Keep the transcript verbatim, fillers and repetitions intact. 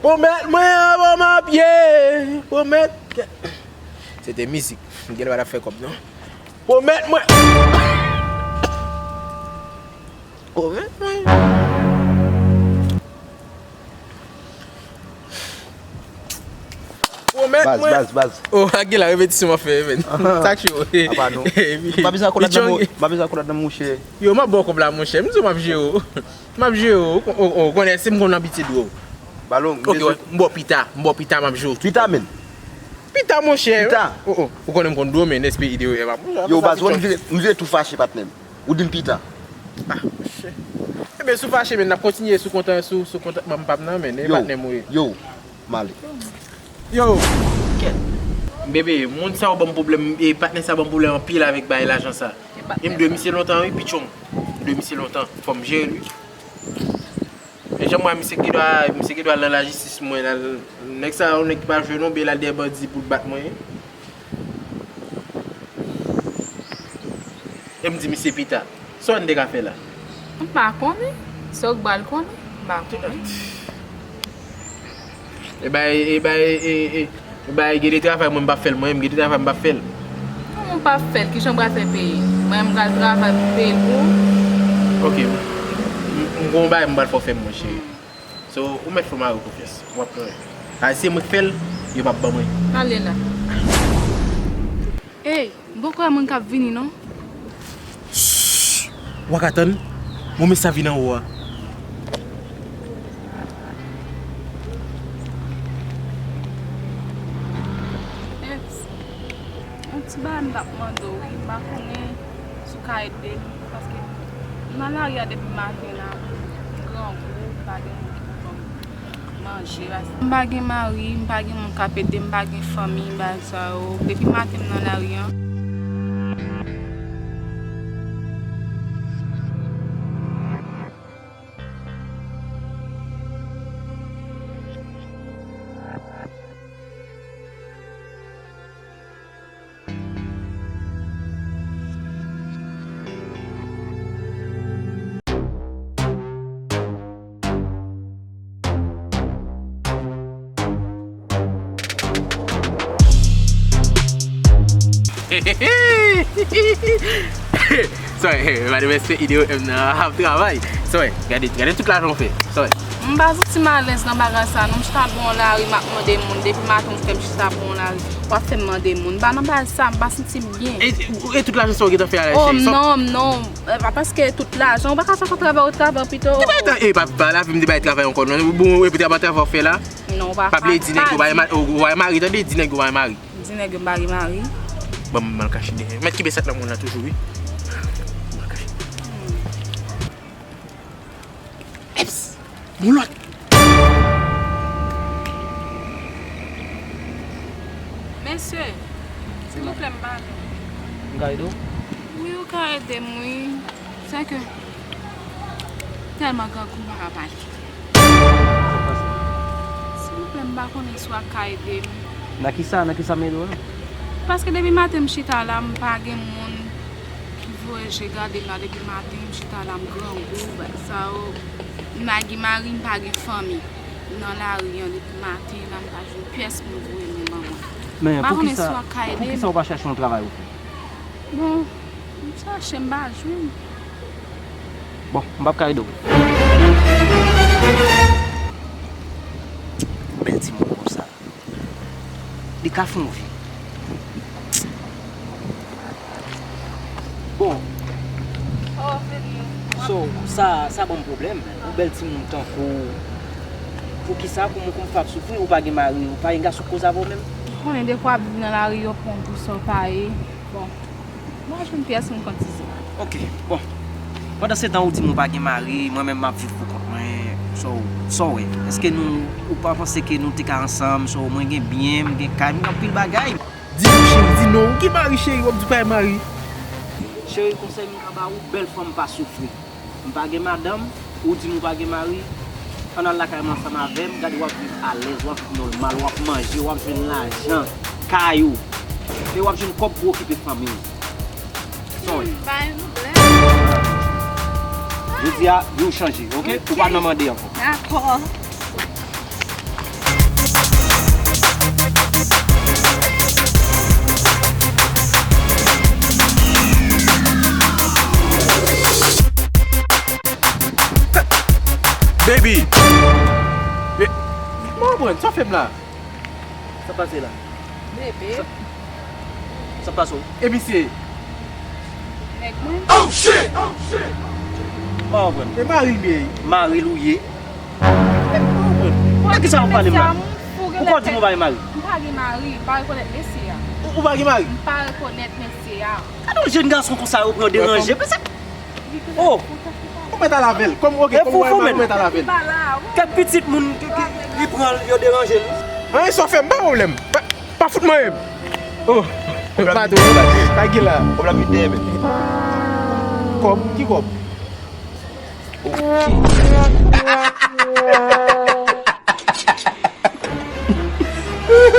Pwomèt mwen avan m ap ye. Pwomèt. Se te mizik. M gen lwa fè kòb non. Pwomèt mwen. Pwomèt mwen. Pwomèt mwen. Baz, baz, baz. Oh, ak gen la repetisyon m ap fè, men. Sa k cho. Apa nou. M pa bezwen akolad nan mou-, m pa bezwen akolad nan mouche. Yo, m ap ba w kòb la, monchè. M di w m ap jere w. M ap jere w. Ou, ou, ou konnen si m konn abitye dwe w. Balon, m bezwen. Ok, m ba w pita. M ba w pita, m ap jere w. Pita, men. Pita, monchè. Pita. Oh, oh. Ou konnen m konn dwe w, men, espri ide w, e pa monchè. Yo, baz, ou vin, m vin tou fache, patnè m. Ou di m pita. Ah, monchè. Ebyen, si w fache, men, n ap kontinye sou kontan, sou, sou kontantman m p ap nan, men, e patnè m ou ye. Yo, m ale. Yo. Kèt. Bebe, moun sa yo ban m pwoblèm, e patnè sa ban m pwoblèm anpil avèk bagay lajan sa. E m dwe misye lontan, wi, pichon. M dwe misye lontan. Fò m jere l, wi. E jan m wè misye gen dwa, misye gen dwa al nan lajistis mwen la. Nèg sa, yon nèg ki pa jwe non, ben l al dèyè bandi pou l bat mwen. E m di misye pita. Sa w te ka fè la? M pa konnen. Se ou k pral konnen. M pa konnen. E bay, e bay, e, e, e bay gen de travay mwen m p ap fè l, mwen menm gen de travay m p ap fè l. Kòman w p ap fè l? Kijan w pral fè peye? Mwen menm m pral travay pou m peye l pou ou? Ok. M, m, m gon bagay m pral fè w fè m, monchè. So, ou mèt fè mari w konfyans. W ap konnen. A, se mwen k fè l, yo p ap ban mwen. Ale la. Ey, m poko wè moun k ap vini, non. Shh! W a ka tann? Bon, men sa vin anwo a. Eps, yon ti bagay m t ap mande w, wi, m pa konnen si w ka ede m, paske m nan lari a depi maten la, m grangou, m pa gen moun ki pou ban m manje, paske m pa gen mari, m pa gen moun k ap ede m, m pa gen fanmi, bagay sa yo. Depi maten m nan lari an. Sorry, hey, by the way, se ide yo m nan ap travay. Sorry, gade, gade tout lajan w fè. Sorry. M pa santi m alèz nan bagay sa, non. M chita bò yon lari, m ap mande moun. Depi maten, ou fè m chita bò yon lari. W ap fè m mande moun. M pa nan bagay sa, m pa santi m byen. E, e tout lajan sa w gentan fè a la, cheri? Oh, non, non. E pa paske tout lajan, ou pa ka chache yon travay, ou travay pito. E pa, e pa, pa lavi m de bay travay ankò, non. Bon, epi travay, travay w fè la. Non, ou pa ka. Pa bliye di nèg yo bay ma-, ou bay mari, tande, di nèg yo bay mari. Di nèg yo m pa gen mari. Bon, m al kache dèyè. Mèt kenbe sèt nan moun nan toujou, wi. M al kache. Eps! Yon lòt! Mesye, silvouplè, m pa. M ka ede w? Wi, ou ka ede m, wi. Se ke tèlman grangou m pa ka pale. Silvouplè, m pa konnen si w ap ka ede m. Nan kisa, nan kisa m ede w la? Paske depi maten m chita la, m pa gen moun ki voye je gade m la depi maten, m chita la, m grangou, bagay sa yo. M pa gen mari, m pa gen fanmi. M nan lari an depi maten la, m pa jwenn pyès moun voye men ban mwen. Men poukisa, poukisa w pa chache yon travay ou fè? Bon, m chache, m pa jwenn. Bon, m p ap ka ede w. Bèl timoun konsa. Li ka fè yon vi. Bon. So, sa, sa ban m pwoblèm. Yon bèl timoun tankou w. Poukisa, kòman, kòman w ap soufri, ou pa gen mari, ou pa gen gason k poze avè w menm? Ou konnen, defwa, ap viv nan lari, yo pran w pou sa w pa ye. Bon. M pa jwenn pyès moun kotize. Ok, bon. Pandan se tan ou di m ou pa gen mari, mwen menm m ap viv pou kont mwen. So, sa w wè? Èske nou, ou pa panse ke nou te ka ansanm? So, mwen gen byen, m gen kay, m gen anpil bagay. Di non, cheri, di non. Ou gen mari, cheri, w ap di w pa gen mari. Cheri, konsèy m ka ba ou, bèl fanm pa soufri. M pa gen madanm, ou di m ou pa gen mari, ann al lakay mwen ansanm avè m, gade w ap viv alèz, w ap viv nòmal, w ap manje, w ap jwenn lajan, kay ou, e w ap jwenn kòb pou okipe fanmi w. Sorry. Hmm, pa gen pwoblèm. Jodi a, di w chanje, ok? Ou pa nan mande ankò. Dakò. Baby! E, m pa konprann, sa w fè m la? Sa pase la? Bebe. Sa pase w? E misye? Nèg mwen. Oh shit! Oh shit! M pa konprann. E mari l ye? Mari l ou ye? E m pa konprann. Nan kisa w pale m la? Ou konn di m ou pa gen mari? M pa gen mari, m pa rekonèt mesye a. Ou, ou pa gen mari? M pa rekonèt mesye a. Gade yon jèn gason konsa yo pran deranje. Men sa. Oh! Ou mèt al avè l. Kòm, ok, kòm ou wè mari, ou mèt al avè l. Kèk pitit moun ki, ki, ki pran l, yo deranje l. Anyen sa w fè m, pa pwoblèm. Pa, pa fout manyen m. Oh, patwon, pa gen la. Kòb la vin dèyè men. Kòb? Ki kòb?